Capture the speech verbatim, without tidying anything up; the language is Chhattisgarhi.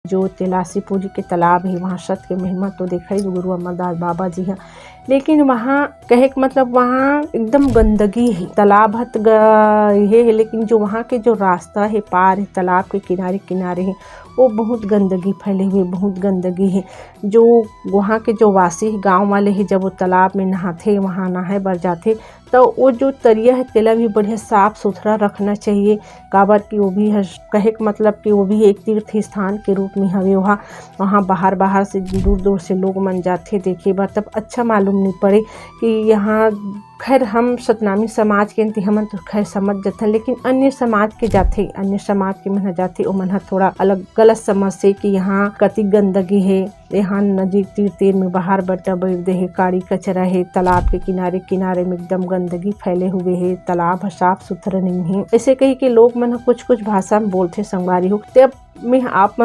जो तेलासीपुरी के तालाब हे, वहाँ सत के महिमा तो देखा ही जो गुरु अमरदास बाबा जी ह। लेकिन वहाँ कहे के मतलब वहाँ एकदम गंदगी हे, तालाब ह त ग-, ये हे, लेकिन जो वहाँ के जो रास्ता हे पार हे, तालाब के किनारे किनारे हे, वो बहुत गंदगी फैले हुए, बहुत गंदगी हे। जो वहाँ के जो वासी हे, गाँव वाले हे, जब वो तालाब में नहाथे, वहाँ नहाए बर जाथे, तो वो जो तरिया हे, तेला भी बढ़िया साफ सुथरा रखना चाहिए, काबर कि वो भी हर, कहे के मतलब कि वो भी एक तीर्थ स्थान के रूप में हवे। वहाँ, वहाँ बाहर बाहर से, दूर दूर से लोग मन जाथे देखे बर, तब अच्छा मालूम नहीं पड़े कि यहाँ, खैर, हम सतनामी समाज के हन, ते हमन तो खैर समझ जथन, लेकिन अन्य समाज के जाथे, अन्य समाज के मन ह जाथे, ओमन ह थोड़ा अलग गलत समझथे कि यहाँ कति गंदगी हे, यहाँ नदी तीर तीर में बाहर बट्टा बइर दे हे, काड़ी कचरा हे, तालाब के किनारे किनारे में एकदम गंदगी फैले हुए हे, तालाब ह साफ सुथरा नहीं हे, ऐसे कही के लोग मन ह कुछ कुछ भाषा में बोलथे संगवारी हो। ते अब मैं आप